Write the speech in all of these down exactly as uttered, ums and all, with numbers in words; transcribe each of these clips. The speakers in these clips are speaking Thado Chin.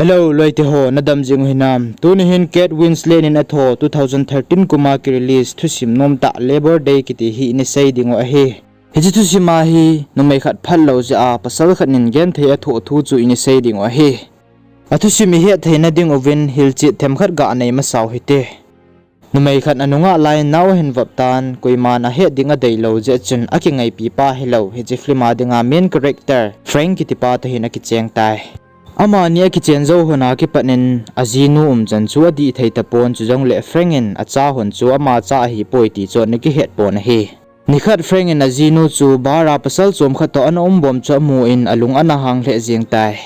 Hello, loite ho, nadam jing u hinam? Tuni hin Kate Winslet in atho two thousand thirteen kuma ki release thusim nomtah Labour Day kiti hi ina sei ding u ahi. Hiche thusim a hi numei khat phatlou jeh a pasal khat in genthei athoh thu chu ina sei ding u ahi. Athusim ihet theina ding uvin hilchet themkhat ga nei masau hite. Numei khat anungah lai nao ahin vop tan, koiman ahet ding adeilou jeh chun akingaipi pa hilou hiche film a dinga main character Frank kitipa toh hin akicheng tai. Amani akichen jou hun a kipat in ajinu umchan chu adih thei tapon, chujongle Frank in acha hun chu ama cha ahipoi ti chu ana kihet pon ahi. Nikhat Frank in ajinu chu bar a pasal chomkhat toh ana umbom chu amun alung ana hang lheh jeng tai.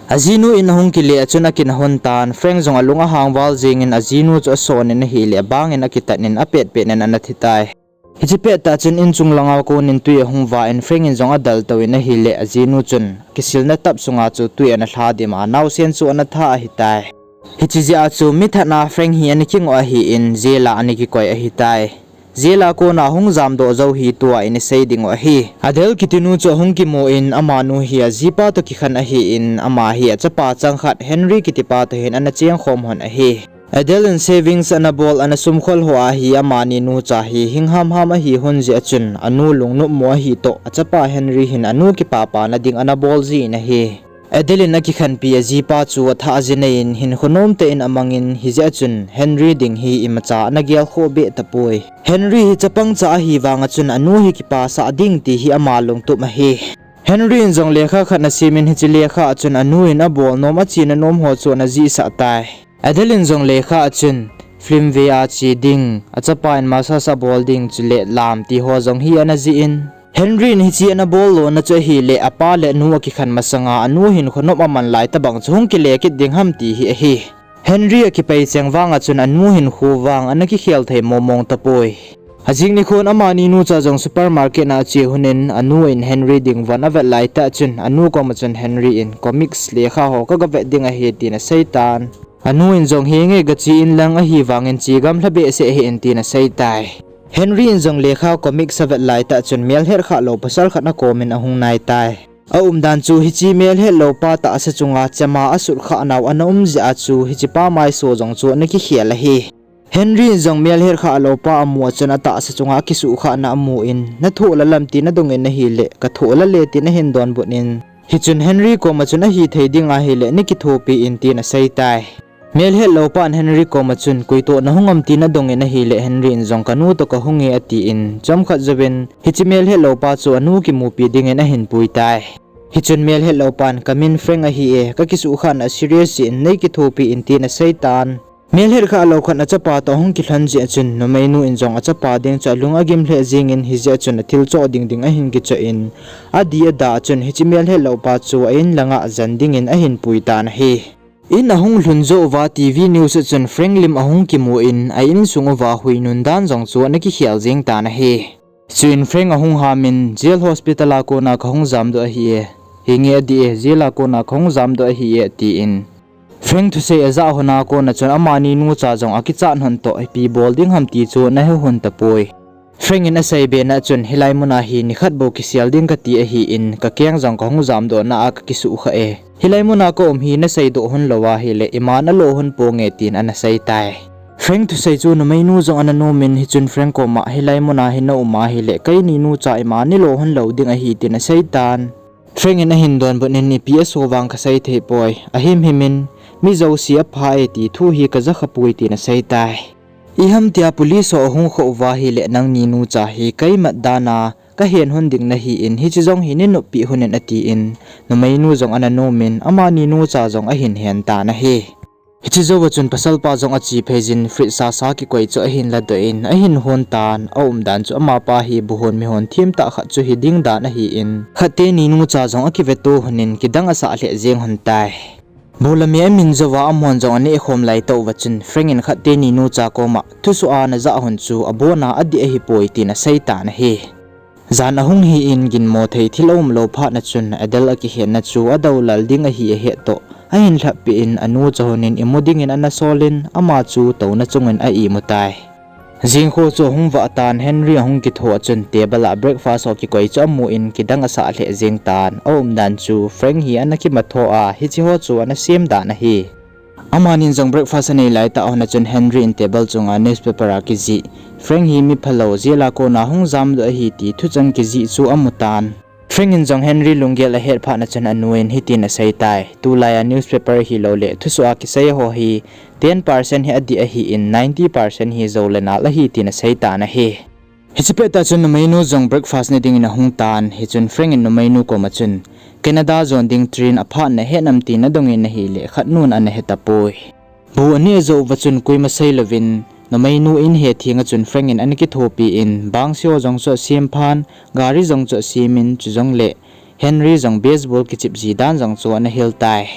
Ajinu in ahung kile a chun akin ahon tan, Frank jong alung ahang val jengin ajinu chu ason in ahile abangin akitan in apetpet in ana thi tai. Hiche pettah chun inchung langa konin twi ahung va in Frank in jong adaltou in ahile ajinu chun kisilna tap sunga chu twi ana lha dim a naosen chu ana tha ahitai. Hiche jeh a chu mithat a Frank hi ana kingoh ahin jail a ana kikoi ahitai. Jail a kona hung jamdoh jou hi tua ina sei ding u ahi. Adele kitinu chu ahung kimu in amanu hi ajipa toh kikhen ahin ama hi achapa changkhat Henry kitipa toh hin ana chengkhom hon ahi. Adele in savings ana bol ana sumkhol ho ahi, amani nucha hi hing hamham ahi hon jeh a chun anu lungnopmo ahi toh achapa Henry hin anu kipapana ding ana bol jin ahi. Adele in akikhenpi ajipa chu athah jinei in hinkho nomtah in amangin hijeh a chun Henry ding hi imacha ana gelkhoh beh tapoi. Henry hi chapangcha ahi vanga chun anu hi kipasah ding ti hi ama lungtup ahi. Henry in jong lekha khat ana simin hiche lekha a chun anu in abol nom achena nom ho chu ana jihsah tai. Adele in jong lekha a chun film ve a che ding, achapa in massage abol ding chule lam ti ho jong hi ana jih in, Henry in hiche ana bol lona chu ahile apa le anu akikhen masanga anu hinkho nop aman lai tobang chu hung kile kit ding ham ti hi ahi. Henry akipai cheng vanga chun anu hinkho vang ana kikhel thei momong tapoi. Ajing nikhon amani nucha jong supermarket a ache hon in anu in Henry ding von avet laitah chun anu koma chun Henry in comics lekha ho kaga vet ding ahi tin asei tan. Anu in jong henge gache in lang ahivangin che gamlha behseh hih in tin asei tai. Henry in jong lekha comics avet laitah chun melhet khah lou pasal khat akomin ahung nai tai. Aumdan chu hiche melhet lou pa tahsa chunga chema asut khah nau ana um jeh a chu hichepa maiso jong chu ana kikhel ahi. Henry in jong melhet khah lou pa amu a chun atahsa chunga akisuhkhahna amun, nathoh la lam ti nadong in ahile kathoh la le tin ahin donbut in, hichun Henry koma chun ahithei ding ahile nakithopi in tin asei tai. Melhet lou pan Henry koma chun koitoh nahung am ti nadong in ahile Henry in jong kanu toh kahung e atin, chomkhat jouvin hiche melhet lou pa chu anu kimupi dingin ahin pui tai. Hichun melhet lou pan kamin Frank ahi e, kakisuhkhahna serious jeh in neikithopi in tin asei tan. Melhet khah lou khat achapa toh ahung kilhon jeh a chun numeinu in jong achapa ding chu alung agim lheh jengin hijeh a chun athil choh ding ding ahin kichoh in, adih ada a chun hiche melhet lou pa chu a in langa jen dingin ahin pui tan ahi. In ahung lhun jou uva TV news a chun Frank lim ahung kimu in a insung uva huinun dan jong chu ana kikhel jeng tan ahi. Chuin Frank ahung hamin jail hospital a kona kahung jamdoh ahi e, hinge adih e, jail a kona kahung jamdoh ahi e atin, Frank thusei ajah hon a kona chun amani nucha jong akichat hon toh ipi bol ding ham ti chu ana he hon tapoi. Frank in asei bena chun hilai muna hi nikhat bou kisel ding kati ahin kakeng jong kahung jamdohna a kakisuhkhah e, hilai muna kaum hi naseidoh hon lou ahile iman alo hon ponge tin ana sei tai. Frank thusei chu numeinu jong ana nomin hichun Frank koma hilai muna hi naum ahile keini nucha iman nilo hon lou ding ahi tin asei tan. Frank in ahin donbut in ipi aso vang kasei thei poi, ahimhim in mi jouse apha e ti thu hi kaja khapoi tin asei tai. Iham tia police ho ahung khoh uva ahile nangni nucha hi kei mat dan a kahen hon ding nahin hiche jong hi neinoppi hon in atin, numeinu jong ana nomin amani nucha jong ahin hen tan ahi. Hiche jouva chun pasalpa jong ache phei jin fridge sasa kikoi chu ahin ladoh in ahin hon tan, aumdan chu amapa hi buhon mihon themtah khat chu hiding dan ahin khat teni nucha jong akiveto hon in kidang asah lheh jeng hon tai. Bolami amin jouva amahon jong anehkhom laitah uva chun Frank in khat teni nucha koma thusoh a najah hon chu abona adih ahipoi tin asei tan ahi. Jan ahung hi in ginmo thei thil aumlou phatna chun Adele akihetna chu adoulal ding ahi ahet toh ahin lhappi in anucha hon in imu dingin ana sol in ama chu touna chungin a imu tai. Jingkho chu ahung vah tan, Henry ahung kitho a chun table a breakfast ho kikoi chu amun kidang asah lheh jeng tan. Aumdan chu Frank hi ana kimatho a, hiche ho chu ana sem dan ahi. Amanin jong breakfast anei laitah hon a chun Henry in table chunga newspaper a kijih, Frank hi miphalou, jail a kona hung jamdoh ahi ti thucheng kijih chu amu tan. Frank in jong Henry lunggel ahet phat a chun anu in hitin asei tai, tulai a newspaper hilouleh thusoh a kisei ho hi ten percent hi adih ahin, ninety percent hi jou le nal ahi tin asei tan ahi. Hiche pettah chun numeinu jong breakfast ne dingin ahung tan, hichun Frank in numeinu koma chun, Canada jon ding train aphat nahet nam tin adongin ahile khatnun ana hetapoi. Bu aneh jouva chun koima seilouvin, numeinu in he thenga chun Frank in ana kithopi in, bangse ho jong chu asem phan, gari jong chu asemin, chujongle Henry jong baseball kichep ji dan jong chu ana hil tai.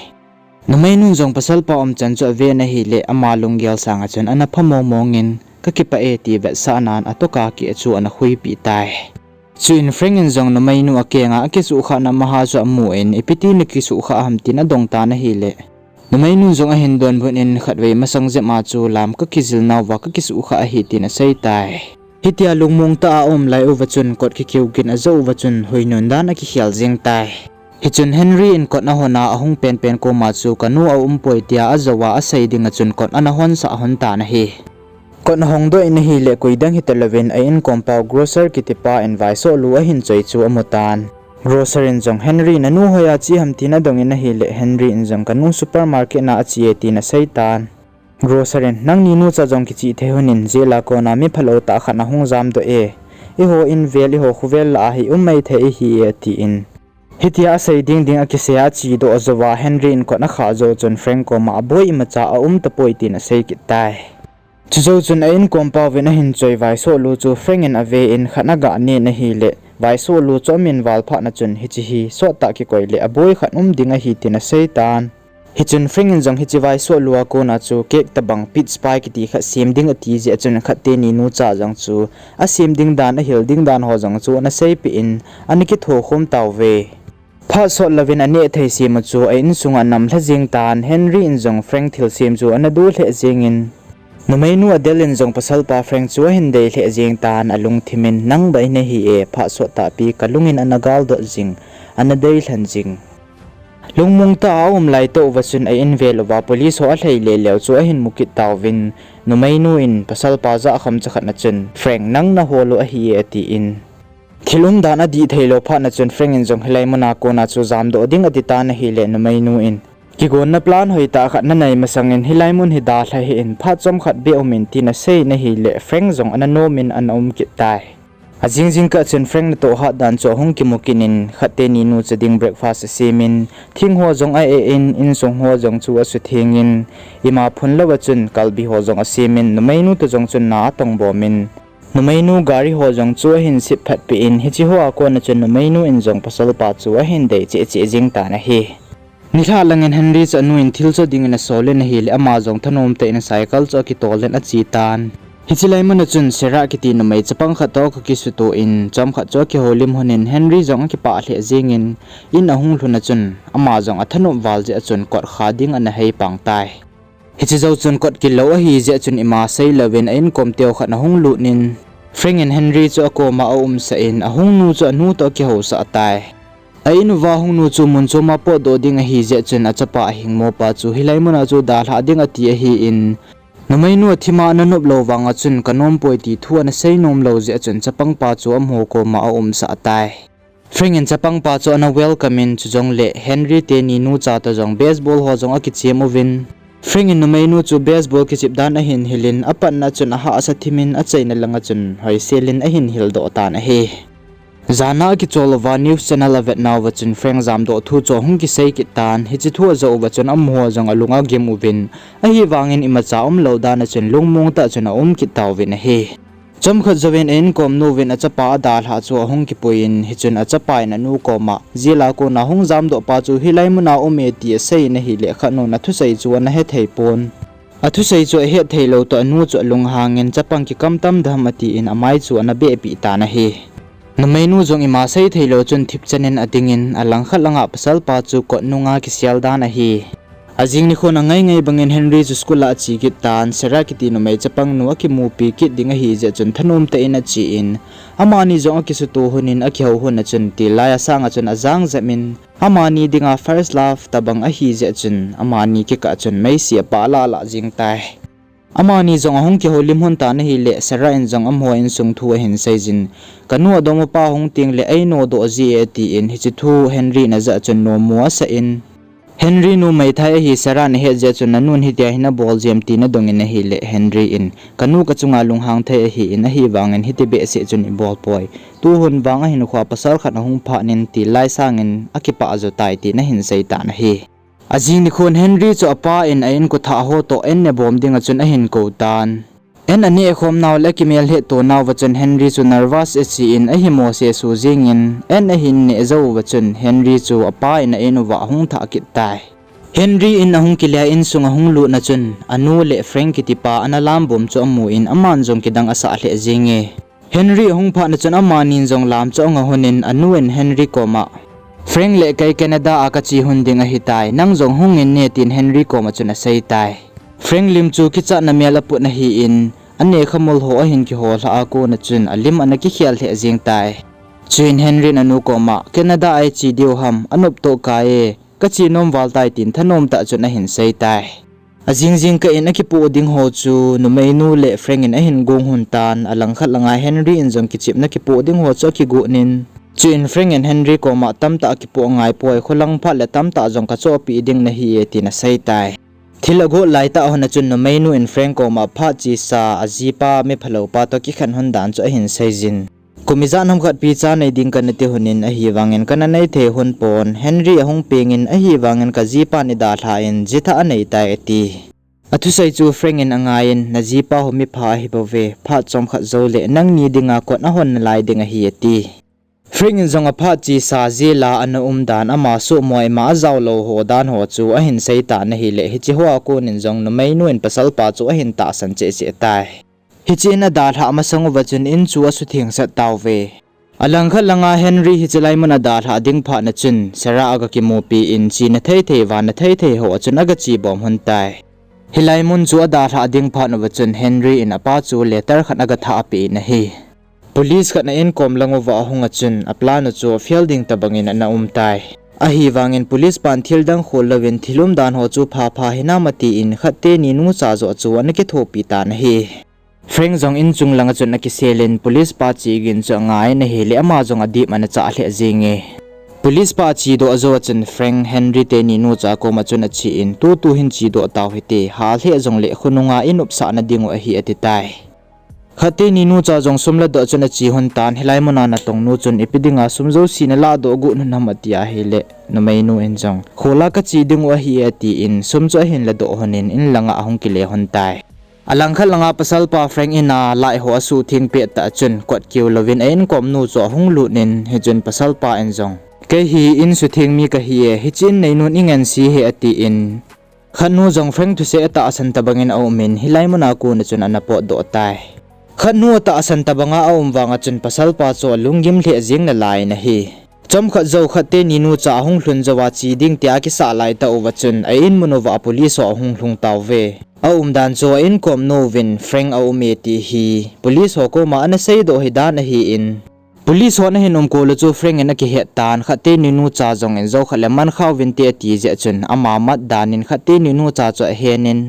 Numeinun jong pasalpa umchan chu aven ahile, ama lunggel sanga chun ana pha mongmongin, Kakipah e, ti vetsahnan atoka keh chu ana khuipeh tai. Chuin Frank in jong numeinu akenga akisuhkhahna maha chu amun, Ipi ti nakisuhkhah ham, tin adong tan ahile, numeinun jong ahin donbut in, Khatvei masang jep a chu lam kakijil nauva kakisuhkhah ahi, tin asei tai. Hitia lungmong tah a aum lai uva chun kot kikiu gin ajo uva chun huinun dan akikhel jeng tai. Hichun Henry in kot ahon a ahung penpen koma chu, Kanu aumpoi, tia ajouva asei dinga chun kot ana honsah hon tan ahi. Kot ahongdoh in ahile, koidang hitalouvin a-inkompau grocer kitipa in vaisoh lu ahin choi chu amu tan. Grocer in jong Henry, Nanu hoiya che ham, tin adongin ahile, Henry in jong, Kanu supermarket na ache e, tin asei tan. Grocer in, Nangni nucha jong kichihthei hon in, jail a kona miphalou tah khat ahung jamdoh e. Eiho in vel, eiho khovel lah a hi um maithei ahi e, atin. Hitia asei ding ding akisei a achedoh jouva Henry in kot akhah jou chun Frank koma, Aboi, imacha aum tapoi, tin asei kit tai. Chujou chun a-inkompauvin ahin choi vaisoh lu chu Frank in ave in khat aga nen ahile, vaisoh lu chu amin val phat a chun, Hiche hi sottah kikoi le aboi khat um ding ahi, tin asei tan. Hichun Frank in jong hiche vaisoh lu a kona chu cake tobang peach pie kiti khat sem ding ati jeh a chun khat teni nucha jong chu asem ding dan, ahil ding dan ho jong chu ana seipeh in, ana kithokhom tauve. Phat sot louvin aneh thei sem u chu a-insunga anam lha jeng tan, Henry in jong Frank thilsem chu ana do lheh jengin, numeinu Adele in jong pasalpa Frank chu ahin dei lheh jeng tan, alungthimin, Nang bou nahi e, phat sottahpi kalungin ana galdot jing, ana deilhen jing. Lungmong tah a aum laitah uva chun a-invel uva police ho alhei leleu chu ahin mu kit tauvin, numeinu in pasalpa jahkham chakhat na chun, Frank, nang nahol u ahi e, atin. Thil umdan adih theilou phat na chun Frank in jong hilai muna kona chu jamdoh ding ati tan ahile, numeinu in, Kigonna plan hoitah khat nanei masangin hilai mun hi dalha hih in, phat chomkhat beh umin, tin asei in ahile, Frank jong ana nomin ana um kit tai. Ajing jingkah chun Frank natoh hatdan chu ahung kimu kit in, khat teni nucha ding breakfast asemin, thing ho jong a-eh in, insung ho jong chu asuthengin, ima phun louva chun kalbi ho jong asemin, numeinu toh jong chun na atongbomin, numeinu gari ho jong chu ahin sep phatpeh in, hiche hoa kona chun numeinu in jong pasalpa chu ahin dei cheh cheh jeng tan ahi. Nilhah langin Henry chu anu in thil cho dingin asolin ahile, ama jong thanom tah in cycle chu akitolin ache tan. Hiche lai muna chun Sarah kiti numei chapang khat toh akisutoh in, chomkhat chu akihoulim lhonin, Henry jong akipah lheh jengin, in ahung lhun a chun, ama jong athanop val jeh a chun kot kha ding ana heipang tai. Hiche jou chun kot kil lou ahi jeh chun ima seilouvin a-inkom teu khat ahung lut in, Frank in Henry chu akoma aumsah in, ahung nu chu anu toh akihousah tai. A-in uva hung nu chu mun choma potdoh ding ahi jeh chun achapa ahingmopa chu hilai muna chu dalhah ding ati ahin, numeinu athima ana nop lou vanga chun kanompoi ti thu ana seinom lou jeh a chun chapangpa chu amaho koma aumsah tai. Frank in chapangpa chu ana welcome in, chujongle Henry teni nucha toh jong baseball ho jong akichem uvin, Frank in numeinu chu baseball kichep dan ahin hilin, apatna chun ahahsa thimin achaina langa chun hoiselin ahin hildoh tan ahi. Jana akichol uva news channel avetnauva chun Frank jamdoh thu chu ahung kisei kit tan, hiche thu ajou uva chun amaho jong alung agim uvin, ahivangin imacha umlou dan a chun lungmong tah chun aum kit tauvin ahi. Chomkhat jouvin a-inkomnu vin achapa adalhah chu ahung kipuiyin, hichun achapa in anu koma, jail a kona hung jamdohpa chu hilai muna aume ti aseiyin ahile, khatnun athusei chu ana hethei pon. Athusei chu ahet theilou toh anu chu alunghangin, chapang kikam tam dem atin amai chu ana behpeh tan ahi. Numeinu jong ima sei theilou chun thipchanin adingin, alangkhat langa pasalpa chu kot nunga kisel dan ahi. Ajing nikhon angai ngai bangin Henry chu school a ache kit tan, Sarah kiti numei chapang nu akimupi kit ding ahi jeh chun thanom tah in ache in, amani jong akisuto hun in akihou hun a chun tilai asang a chun ajang jep in, amani dinga first love tabang ahi jeh chun amani kikah chun meisi apah lah lah jing tai. Amani jong ahung kihoulim hun tan ahileh, Sarah in jong amaho insung thu ahin seijin, kanu adom upa hung tengleh einodoh ji e, tin hiche thu Henry in ajah chun nomo asah in, Henry nu meithai ahi Sarah in ahet jeh chun, nanun hitia hin abol jiem, tin adong in ahileh, Henry in, kanu kachunga lunghang thei ahin, ahivangin hiti behseh chun ibol poi. Tuhun vang ahin khoa pasal khat ahung phat in tilai sangin akipah jo tai, tin ahin sei tan ahi. Ajing nikhon Henry chu apa in a inkothah ho toh an aneh bom ding a chun ahin kou tan. An aneh khom nau le akimel hetto nauva chun Henry chu nervous achi in ahimo sesu jingin an ahin neh jou uva chun Henry chu apa in a in uva ahung thah kit tai. Henry in ahung kile a insung ahung lut na chun anu le Frank kitipa ana lam bom chu amu in aman jong kidang asah lheh jinge. Henry ahung phat na chun amanin jong lam chu anga hon in anu in Henry koma, Frank le kei Canada a kache hun ding ahitai, nang jong hung in ne, tin Henry koma chun asei tai. Frank lim chu kichatna mel aput na ahin, aneh khamul ho ahin kihol lha a kona chun alim ana kikhel lheh jing tai. Chuin Henry in anu koma, Canada a iche diu ham, anop toh kai e, kache nom val tai, tin thanom tah chun ahin sei tai. Ajing jingkah in akipoh ding ho chu numeinu le Frank in ahin gong hun tan, alangkhat langa Henry in jong kichepna kipoh ding ho chu akigon in. Chuin Frank in Henry koma tamtah akipoh ngai poi, kholang phat le tamtah jong kachohpeh ding nahi e, tin asei tai. Thil agot laitah hon a chun numeinu in Frank koma phat chesa ajipa miphalou pa toh kikhen hon dan chu ahin seijin. Kum ijat ham khat picha nei ding kana ti hon in ahivangin kana nei thei hon pon, Henry ahung peng in ahivangin kajipan idalha in jithah anei tai ati. Athusei chu Frank in angai in, najipa ho mipha ahibouve, phat chomkhat jou le nangni dinga kot ahon nalai ding ahi ati. Frank in jong aphat chesa jail a ana um dan, ama sohmo ima ajao lou ho dan ho chu ahin sei tan ahile, hiche hoa kon in jong numeinu in pasalpa chu ahin tahsan cheh cheh tai. Hiche in adalhah masang uva chun in chu asutheng sat tauve. Alangkhat langa Henry hiche lai mun adalhah ding phat na chun Sarah aga kimupi in chena thei thei vana thei thei ho a chun aga che bom hon tai. Hilai mun chu adalhah ding phat uva chun Henry in apa chu letter khat aga thah apeh in ahi. Police khat a inkom lang uva ahung a chun aplan u chu afail ding tobang in ana um tai. Ahivangin police pan thil dang khol louvin thil umdan ho chu pha pha hinam atin khat teni nucha joh chu ana kithopi tan ahi. Frank jong inchung langa chun akisel in police pa che gin chu angai in ahile ama jong adip ana chah lheh jinge. Police pa chedoh jou a chun Frank Henry teni nucha koma chun ache in, tutu hin chedoh tau hite, hal lheh jongle khonunga inopsah na dingu ahi ati tai. Khat teni nucha jong sum ladoh chun ache hon tan, hilai muna natong nu chun ipi dinga sum jouse nalahdoh got hon ham ati ahile, numeinu in jong, khola kache dingu ahi e atin, sum chu ahin ladoh hon in, in langa ahung kile hon tai. Alangkhat langa pasalpa Frank in a light ho asuhtheng pet tah chun kot keu louvin a inkom nu chu ahung lut in, hichun pasalpa in jong, kei hi in sutheng mi kahi e, hiche in neinun ingense hih e atin, khatnu jong Frank thusei atahsan tobang in aum in, hilai muna kon a chun ana potdoh tai. Khatnu atahsan tobanga aum vanga chun pasalpa chu alunggim lheh jeng nalai in ahi. Chomkhat jou khat teni nucha ahung lhun jouva che ding tia kisah laitah uva chun a in mun uva police ho ahung lhung tauve. Aumdan chu a inkom nu uvin Frank aume ti hi police ho koma ana seidoh hidan ahin, police hon ahin umkol u chu Frank in akihet tan, khat teni nucha jong in joukhat le mankhah uvinte ati jeh chun ama mat dan in khat teni nucha chu ahen in,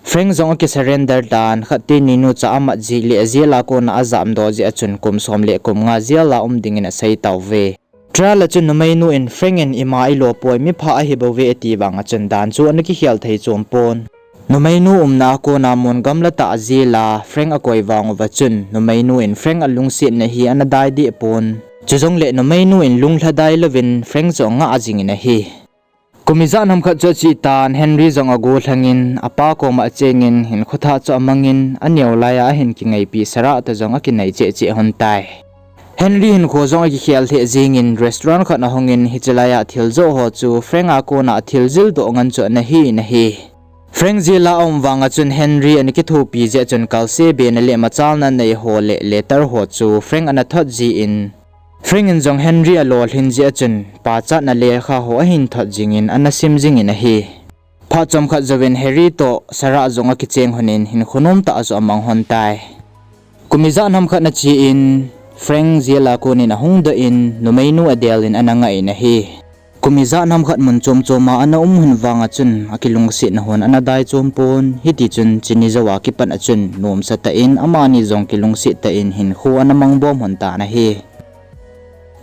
Frank jong akisurrender tan, khat teni nucha amat jeh le jail a kona ajamdoh jeh a chun kum som le kum nga jail a um dingin asei tauve. Trial a chun numeinu in Frank in ima ilo poi, mipha ahibouve ati vanga chun dan chu ana kikhel thei chom pon. Numeinu umna a kona mun gamla tah jail a Frank akoi vang uva chun numeinu in Frank alungsetna hi ana dai deh pon. Chujongle numeinu in lunglhadai louvin Frank chu angah jingin ahi. Kum ijat ham khat chu ache tan, Henry jong agollhangin, apa koma achengin, hinkho thah chu amangin, aneo laiya ahin kingaipi Sarah toh jong akinai cheh cheh hon tai. Henry hinkho jong akikhel lheh jengin, restaurant khat ahungin, hiche laiya thil joh ho chu Frank a kona thil jildoh ngen chu ana hi in ahi. Frank jail a aum vanga chun Henry ana kithopi jeh chun kalse bena le machalna nei ho le letter ho chu Frank ana thot jin, Frank in jong Henry alolhin jeh a chun pachatna lekha ho ahin thot jingin ana sim jingin ahi. Phat chomkhat jouvin Harry toh Sarah jong akicheng lhonin hinkho nomtah a jong amang lhon tai. Kum ijat ham khat ana che in Frank jail a konin ahung doh in numeinu Adele in ana ngah in ahi. Kum ijat ham khat mun chom chom a ana um lhon vang a chun akilungsetna hon ana dai chom pon, hitichun chuni jouva kipat a chun nomsa tah in amani jong kilungset tah in hinkho ana mang bom lhon tan ahi.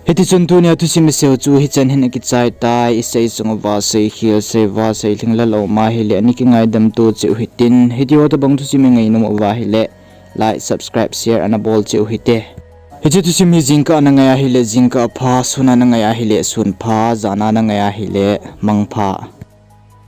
Hitichun tunia thusim iseiu chu hichan hin akichai tai, isei sung uva seikhel, sei uva seilhing lal aum ahile ana kingaidam to cheh u hitin, hitiho tobang thusim ingainom uva ahile like, subscribe, share ana bol cheh u hite. Hiche thusim hi jingkah a ana ngai ahile jingkah apha, sun a ana ngai ahile sun pha, jan a ana ngai ahile mangpha.